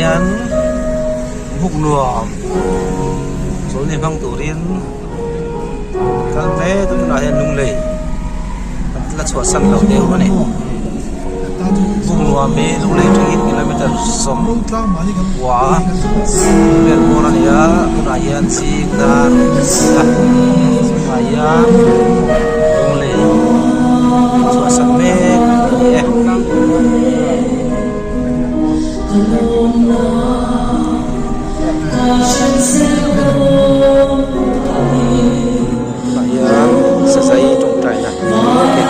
hian buk nuam chawlhni hmang turin kal mek a tunah hian lunglei an la chhuahsan lo deuh a ni buk nuam hi lunglei atangin kilometer 10 vel bawr a ni a tunah hian zing dar tunah hian lunglei chhuahsan mek a ni e. Tunah hian sazai tawngtaina mek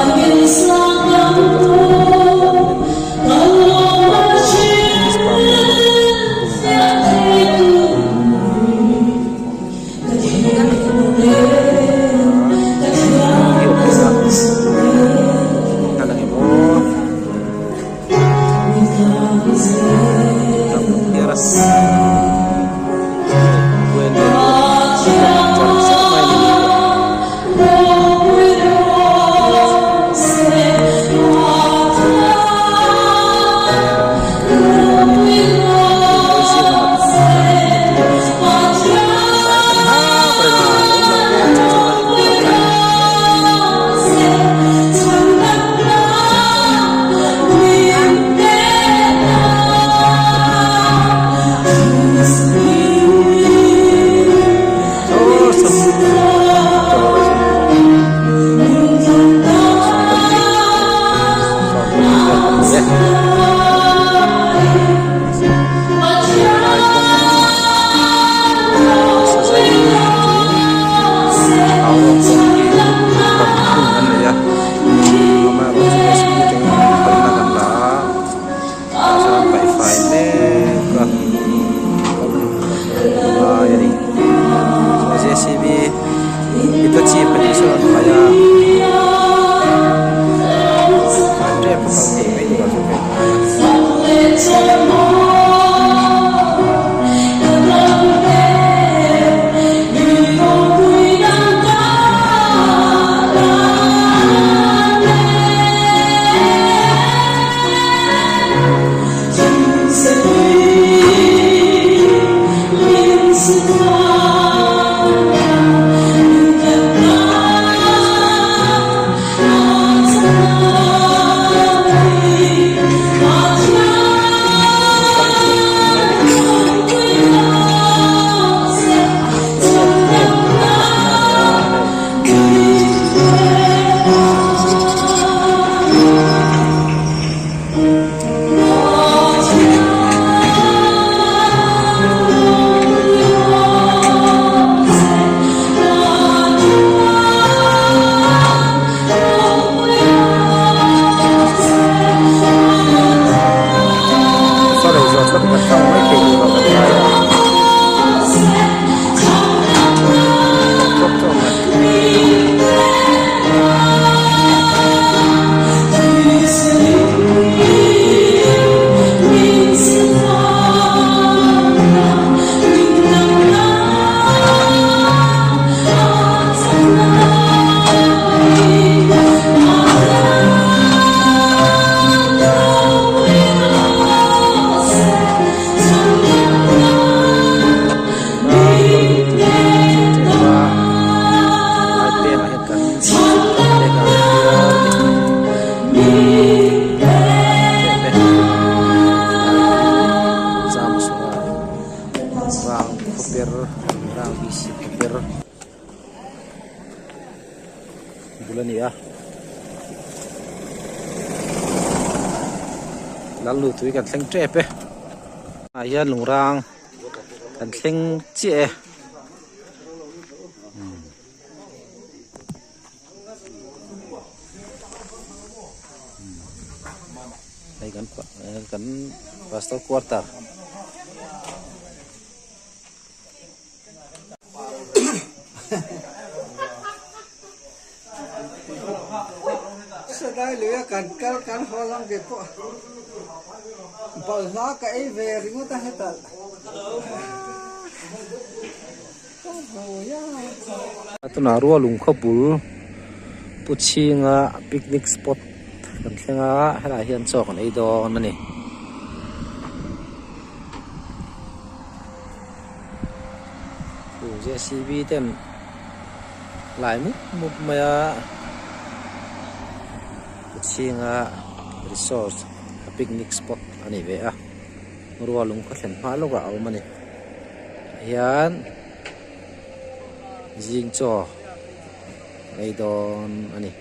bul a ni a lal lu tui kan thleng tep e ah hian lung rang kan thleng chiah e. Hei kan kan pastor quarter. Sadai luia kan kal kan haw lang ve pawh balhla ka ei ve ringawt a hetah. Tunah rual lung khaw bul pu chhinga picnic spot kan thleng a helaiah hian chaw kan ei dawn a ni. JCB ten lai mup mup mai a chhinga resort a picnic spot a ni ve a rualung khaw thlen hma lawkah a awm a ni tah hian zing chaw an ei dawn a ni.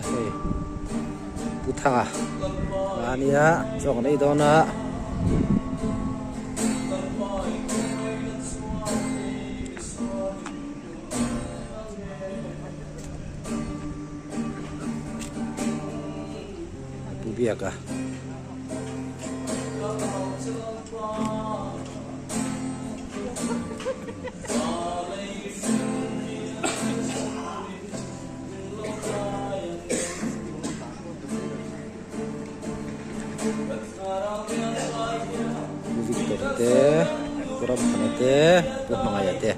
Hei Pu Thanga a nia chaw kan ei dawn a. Pu Biaka. Pu Victor te, Pu Ramthana te, Pu Hmangaia te.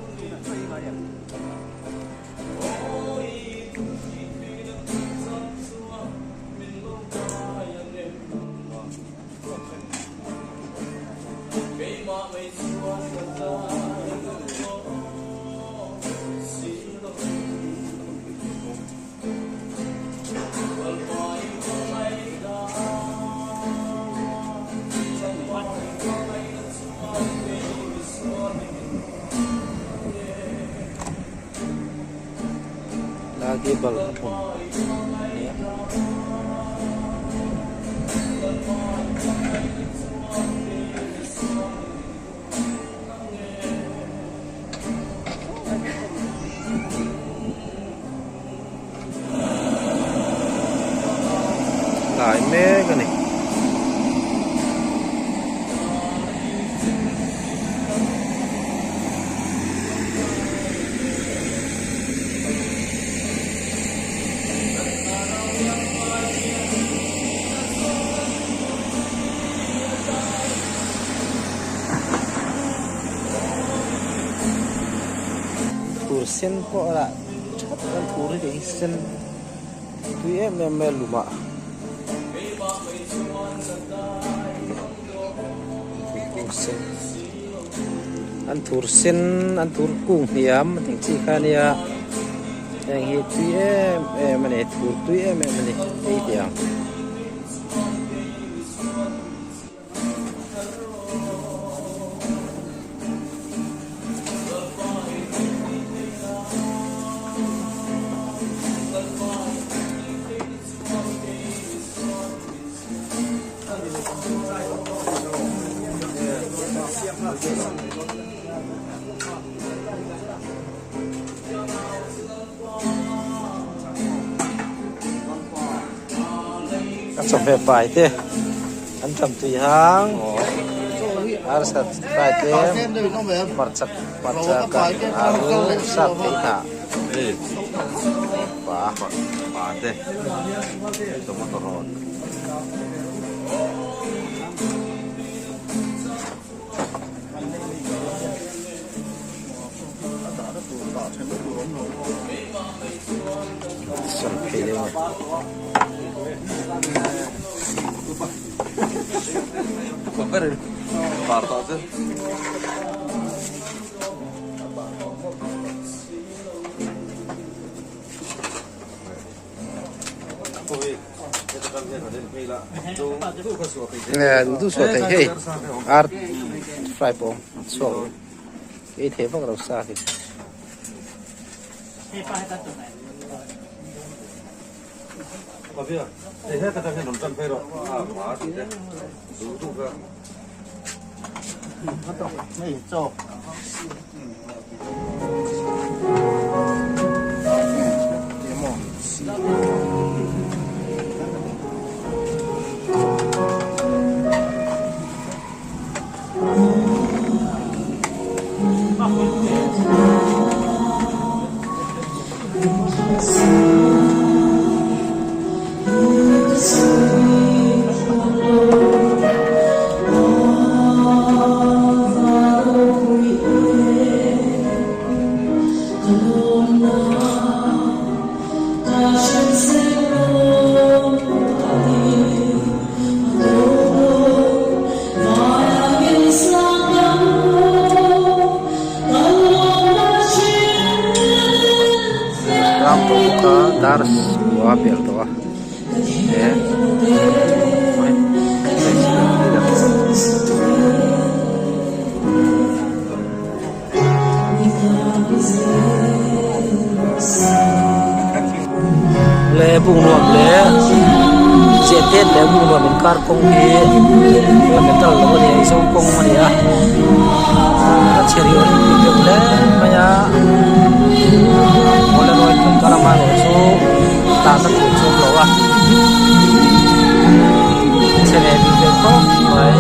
Lagi bal hmun a ni a. Tlai mek a ni. Thur sen pawh a lah that an thur hi kei sen tui em em mai a lumah thur sen an thur sen an thur kung hniam a tih chi kha ania heng hi tui em em a ni thur tui em em a ni ei teh ang. A chawhmeh pai te an tam tui hang arsa fry te hmarcha hmarcha kah alu sap thei hnah pa pa te tomato rawn. Sawn phei deuh a ni. Duh duh suah thei hei ar fry pawh a chhuak ei thei vak lo sa khi. Tlang tawh bawk a dar kua a pel tawh a he Le bung nuam le cheh tet leh bung nuam inkar kawng hi a metal lo a ni a eizo kawng a ni a a chhe riau a ni deuh hle mai a polaroid thawm kal amaherawh chu tahna tur chu awm lo a chhe leh bik deuh khawp mai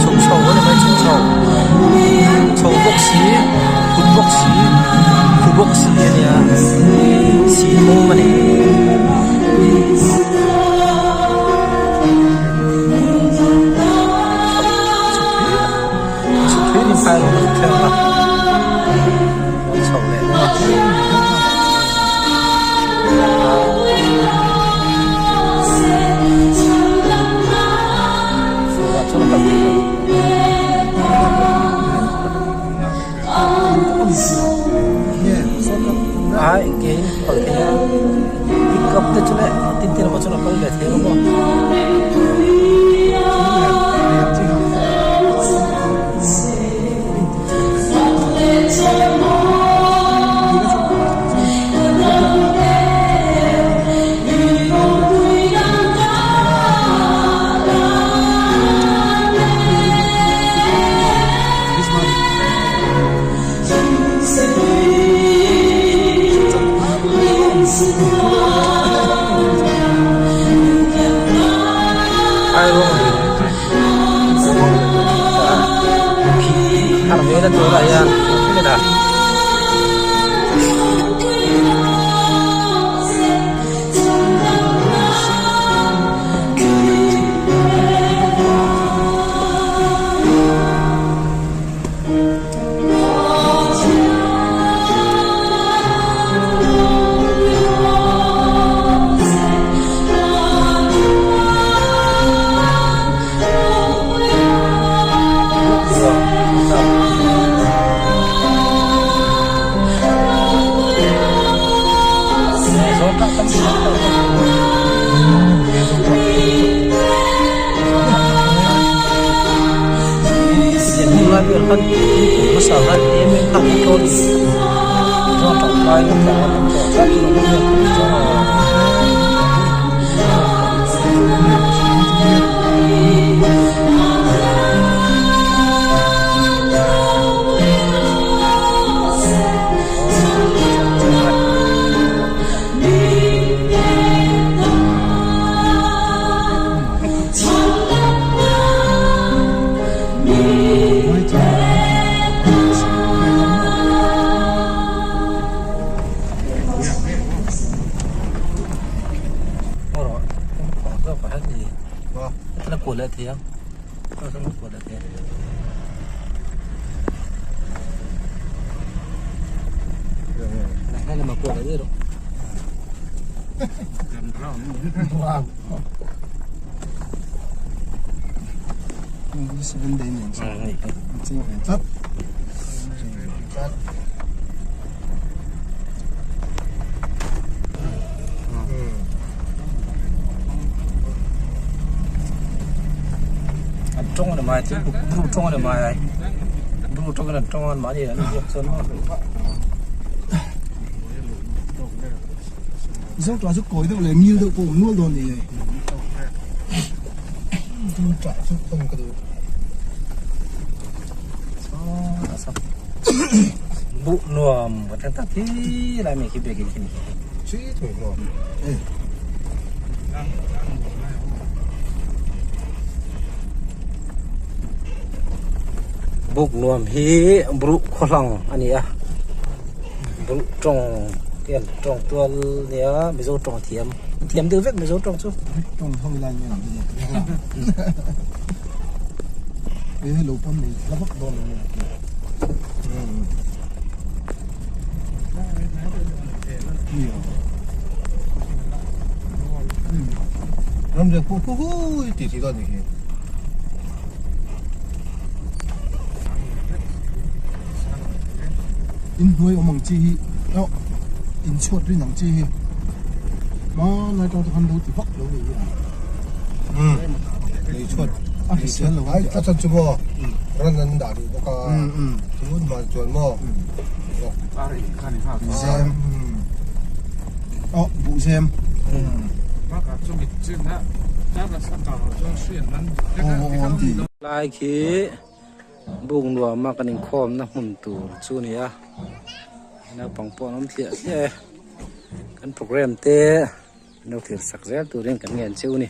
chhuk chho a ni mai chhuk chho chho bawk si phut bawk si khu bawk si a nia si thum a ni. Chhuk thlir in phai rawng a thleng a rawn chho leh bawk a furah chuan a kal theih loh. Ai ke in kal thei a pick up te chu leh tin tin emaw chuan a kal ve thei ang maw. Thar ve na turah hian hetah. An tawng a ni mai thil bru tawng a ni mai ai bru tawngin an tawng a mahni an inbiak chuan maw. Zo tah chu kawi deuh leh ngil deuh pawh a awm nual dawn ni hei. Zo tah chu awm ka duh. Buh nuam ka thleng tak hi lai mai khi biakin khi ni. Chi thung hlawm. Buk nuam hi Bruh khawhlang a ni a Bruh tawng hian tawng tual nia Mizo tawng thiam thiam deuh vek Mizo tawng chu. Tawng ho lai nge ang hi e lo pawm nei la vak dawn lo ni Ramriak pawh hu hu tih thei dawn a nih hi. In hnuai awm ang chi hi. Inchhuat rin ang chi hi hmanlai atang te khan lo ti vak lo ni hi a. Umm lei chhuat a hrisel lo a a chan chu maw ran an dah duh bawk a tun man chuan maw zem aw buh zem aw an ti. Lai khi Buk nuama kan inkhawmna hmun tur chu a ni a, naupang pawh an awm thliah thliah e, kan program te an lo thlir sak zel turin kan ngen cheu a ni.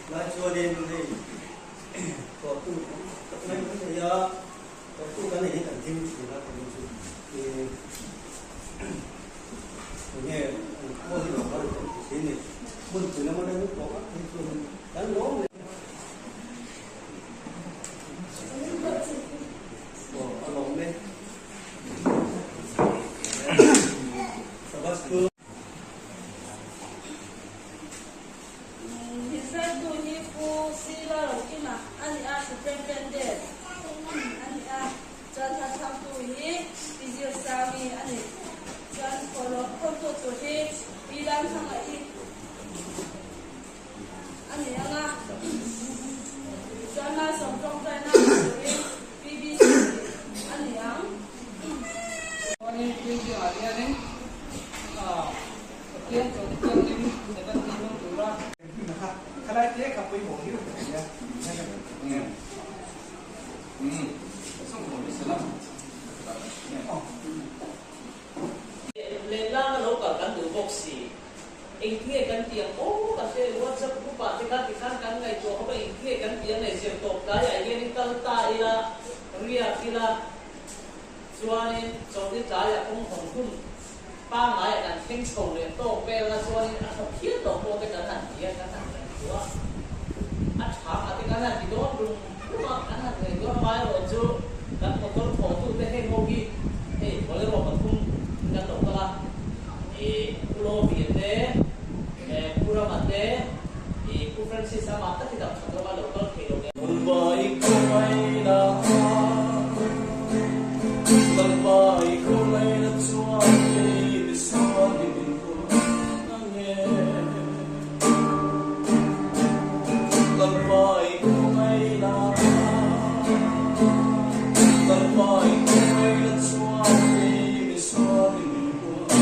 Lai chuanin hei thawhtu tam tak mai kan nei a, thawhtu kan nei hi kan hlim thin a tih chu enge an khua hi lo kal kan ti thin ni. Hmunpui lama deuh tawh ngat phei chuan kan lawm leh. Aw a lawm e. Sabbath school. Hrilhfiahtu hi Pu Sila Rokima a ni a, Superintendent a ni a, chuan hlathlaktu hi Pi Zirsangi a ni. Chuan khawltu tur hi Pi Lalhmangaih a ni ang a, chuan Malsawm tawngtaina turin Pi BC a ni ang. Chuanin building ah hianin Pathian chawlh thianghlim Seventh Day hmang tura. Lehlam a lo kal kan duh bawk si. Engtinge kan ti ang aw ka hre WhatsApp group ah te kha tikhan kan ngaihtuah khawp a engtinge kan ti ang nei zir tawp tlaiah hianin kal ta ila riak ila chuanin chawlhni tlaiah kawng hawn hun pangaiah kan thleng chho leh tawk vel a chuanin a tha phian lo pawh te kan han ti a kan han ngaihtuah a tha a te kan han ti dawn rum rum a kan han ngaihtuah amaherawh chu kan motor thawhtute heng ho hi hei bolero pathum kan lo kal a. I Pu Lovia te, Pu Rama te, i Pu Francis amah tak hi dam that rawh a lo kal thei lo nen. Lalpa i khawngaihna Lalpa i khawngaihna chuan kei misual hi min kuah ang e. Lalpa i khawngaihna Lalpa i khawngaihna chuan kei misual hi min kuah.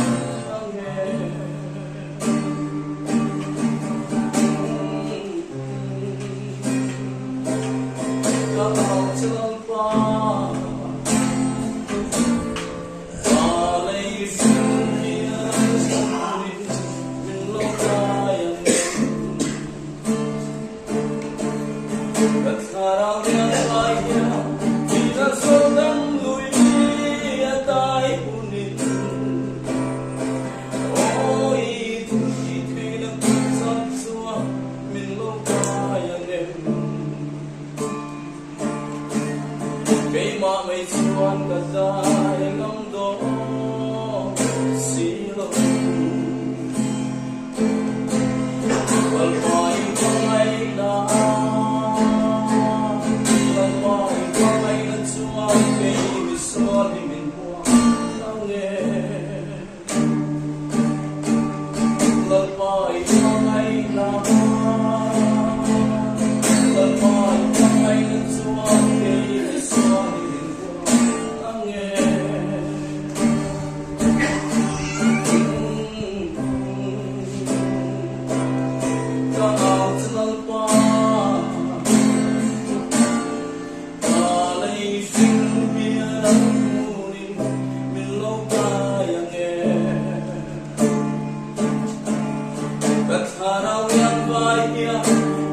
Ka thlarau lian vai hian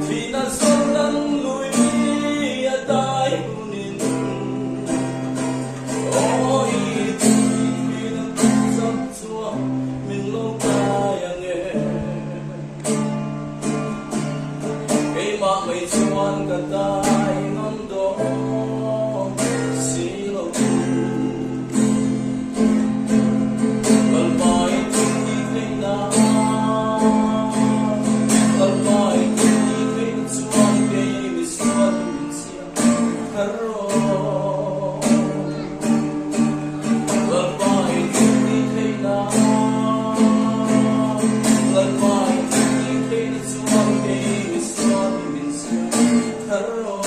thihna Jordan lui a dai hunin. Aw i thihna chak chuan min lo kai ang e. Keimah mai chuan ka dai ngam dawn si lo. Lalpa i thil tih theihna, Lalpa i thil tih theihna chuan kei misual hi min siam thar rawh. Lalpa i thil tih theihna, Lalpa i thil tih theihna chuan kei misual hi min siam thar rawh.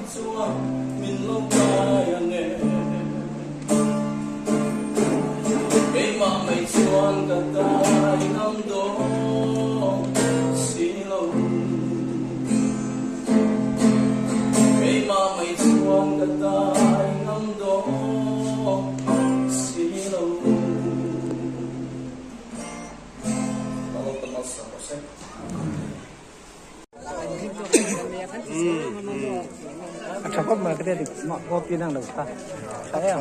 Chuan min lo kai ang e. Keimah mai chuan ka dai ngam dawn si lo. Keimah mai chuan ka dai ngam dawn si lo. A tha khawp mai ka tia dik mah pawh pi nang lo kha tha em.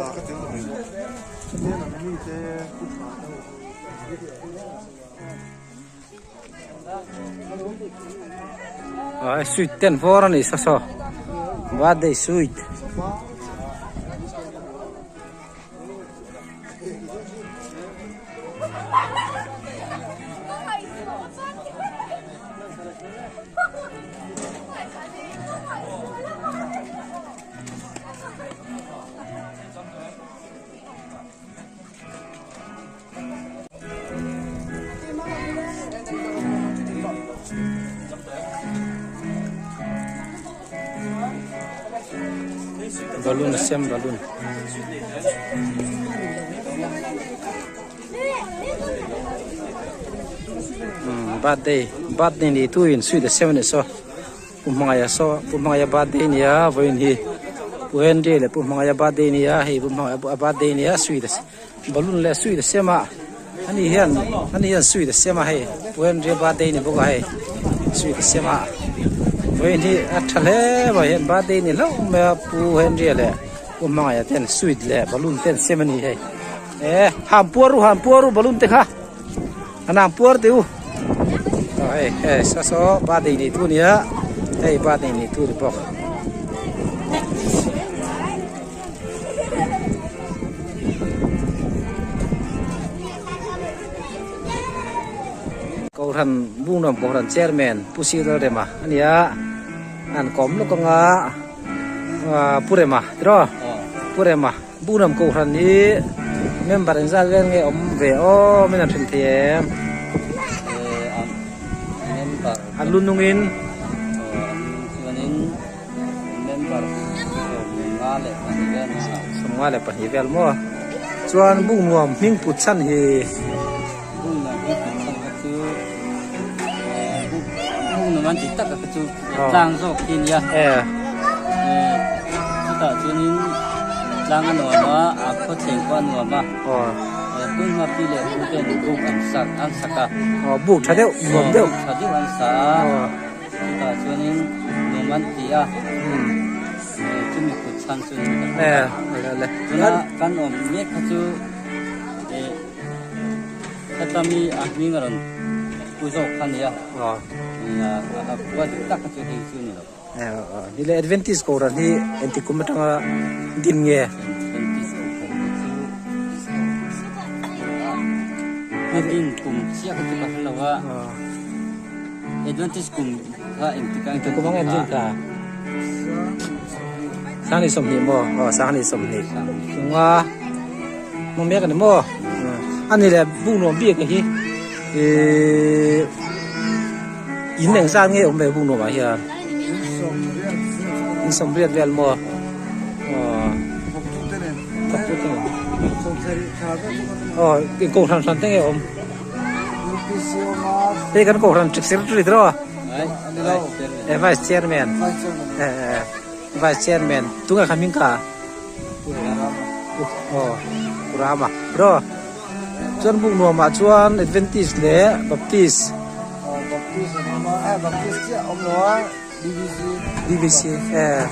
Ai sweet ten vawr a ni saw saw birthday sweet. Balloon a siam balloon. Birthday birthday ni tu in sweet a siam a nih saw Pu Hmangaia saw Pu Hmangaia birthday a ni a vawiin hi Pu Henry leh Pu Hmangaia birthday a ni a hei Pu Hmangaia birthday a ni a sweet a balloon leh sweet a siam a ani hian ani hian sweet a siam a hei Pu Henry birthday a ni bawk a hei sweet a siam a vawiin hi a tha hle mai hian birthday a ni hlauh mai a Pu Henry leh Pu Hmangaia ten sweet leh balloon te an siam a ni hei. E ham puar u ham puar u balloon te kha an ham puar teh u hei hei saw saw birthday nei tu ania hei birthday nei tu ni bawk. Kohhran Bungnuam Kohhran Chairman Pu Sir Rema ania an kawm lawk anga Pu Rema tiraw Pu Rema. Bunam Kohhran hi member engzat vel nge awm ve aw min han hrilh thei em? Member A lu nungin chuanin member 52 vel a 52 vel maw? Chuan Bungnuam hming put chhan hi Bungnuam hming put chhan kha chu Bungnuam an tih tak kha chu Tlang zawk hi nia. Chutah chuanin tlang a nuam a, a khawthleng pawh a nuam a. Tun hma pi leh pu ten buk an sak an sak a. Buk tha deuh, nuam deuh. Buk tha deuh an sa a. Chutah chuanin nuam an ti a. Chumi kut chhan chu ni kan awm a. Tuna kan awm mek kha chu heta mi a hming a rawn pu zawk kha nia. A khua dik tak kha chu hei chu ni lo. Ni le Adventist Kohhran hi engti kum atanga din nge? Adventist Kohhran hi chu a din kum chiah kha chu ka hre lo a. Adventist kum kha engti ka Engti kum anga engtin ka? Sanghnih 20 maw? Aw sanghnih 20. Chunga hmang mek a ni maw? A ni le buk nuam bik hi. Ihh in eng zat nge awm ve buk nuamah hian in sawmriat vel maw aw aw in kohhran hran te nge awm hei kan kohhran secretary te rawh eh vice chairman eh vice chairman tunge kha hming kha aw Rama rawh. Chuan buk nuamah chuan Adventist leh Baptist. Baptist an awm a, eh Baptist chiah awm lo a, BBC. BBC eh.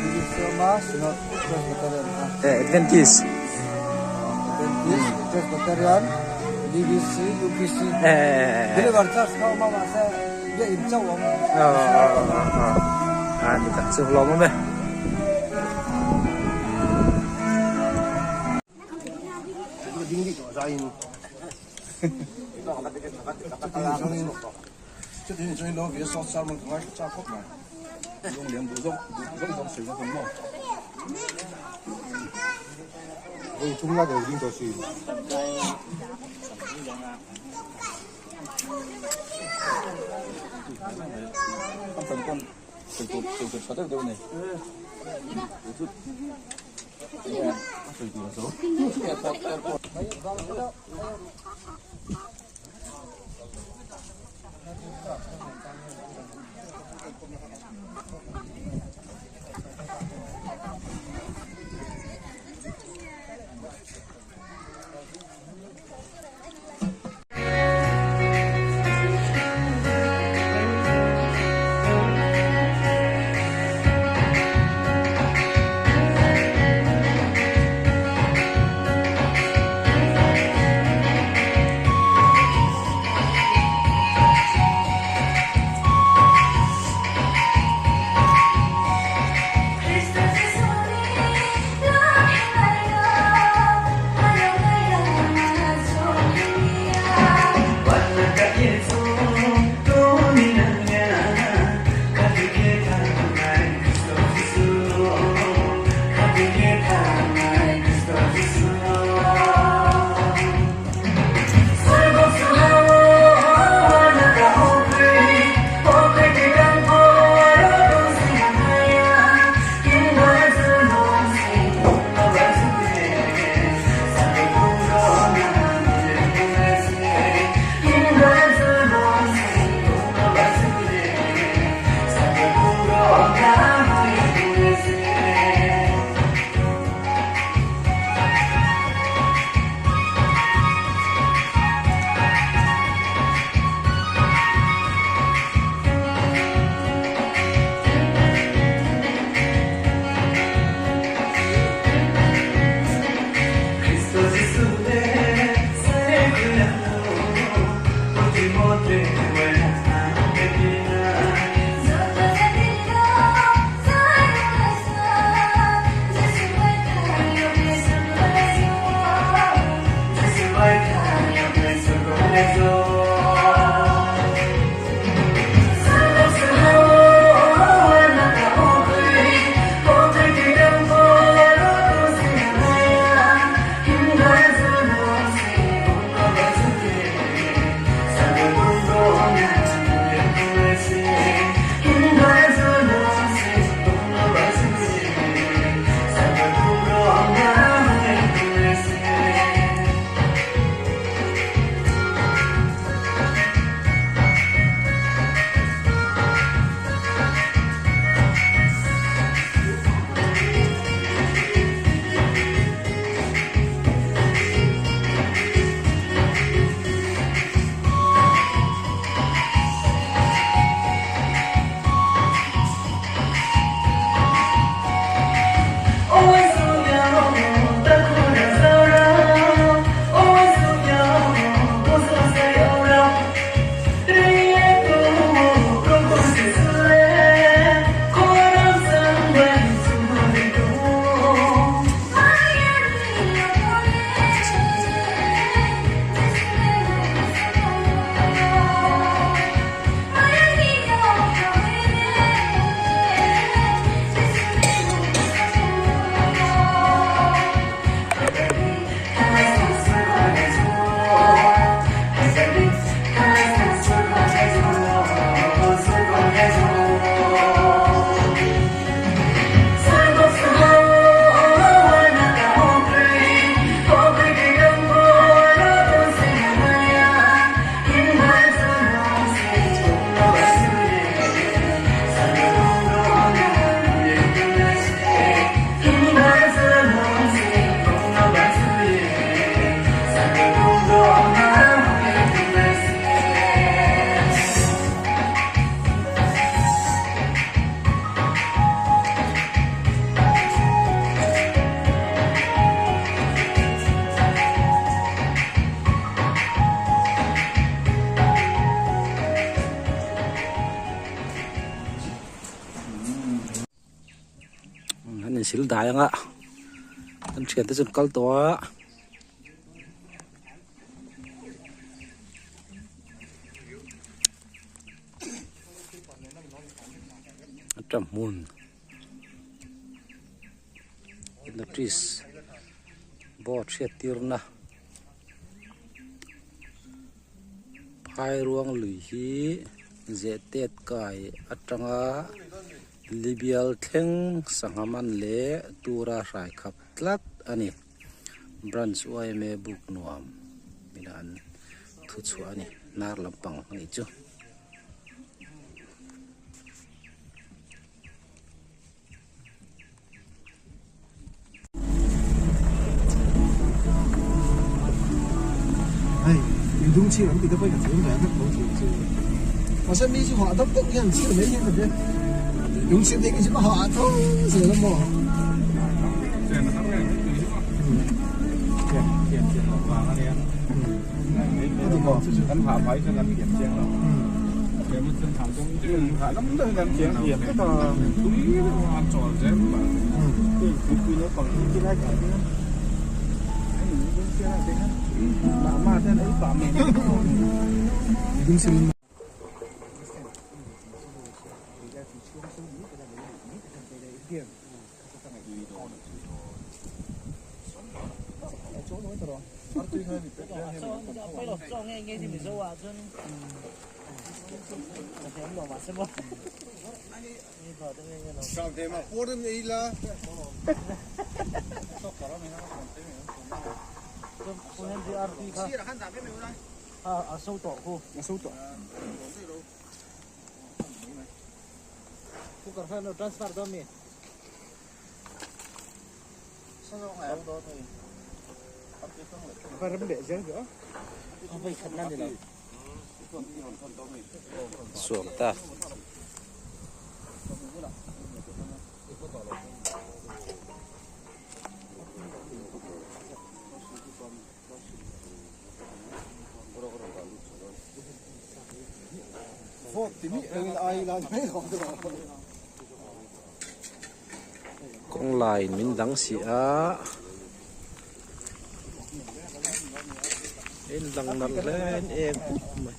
BBC awm a, Synod Presbyterian kha. Eh Adventist. Adventist, Presbyterian, BBC, UPC. Eh. Believer Church kha awm a mahse biakinn chauh awm. Ah ni tak chu hlawm awm e. insil dai ang a kan thiante chu an kal tawh a. A hmun notice board hriat tirna phairuang lui hi zehtet kai atanga Libial thleng sangha man leh tura hrai khap tlat a ni. Branch yma buk nuam ila an thu chhuah a ni hnar lampang a nih chu. Hei in dung chhir an ti te pawh hi ka thiam ve vek tho thin chu. Mahse mi chu hah dap deuh hian chhir mai hian ka hria. Dung chhir te hi chu ka hah tho zel a maw. Suam ta. Kawng laiin min dang si a, in lang nalh hle in eng put mai.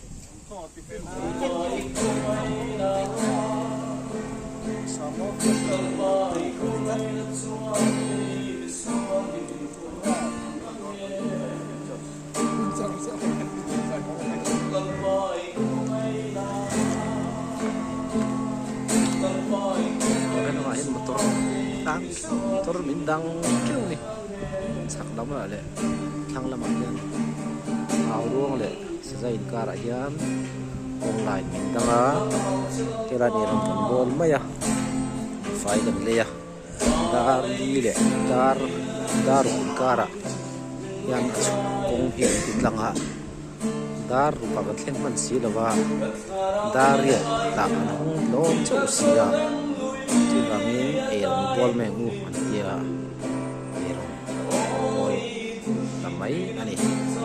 Hnungah hian motor tang motor min dang teuh a ni chhak lamah leh thlang lamah hian au ruang leh saza inkarah hian kawng line min dang a helai ni rawng kan bawl mai a fai kan lei a. Dar li leh dar dar ruk inkarah hian a chhuk kawng hi an ti tlang a dar rukah kan thleng hman si lova dar riat tah an hawng hlawm chauh si a chuvangin eirawng bual mai ang u an ti a eirawng bual ta mai a ni tilai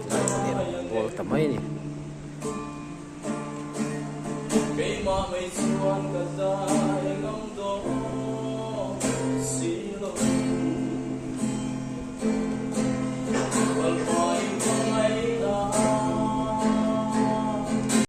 pawh eirawng bual ta mai a ni.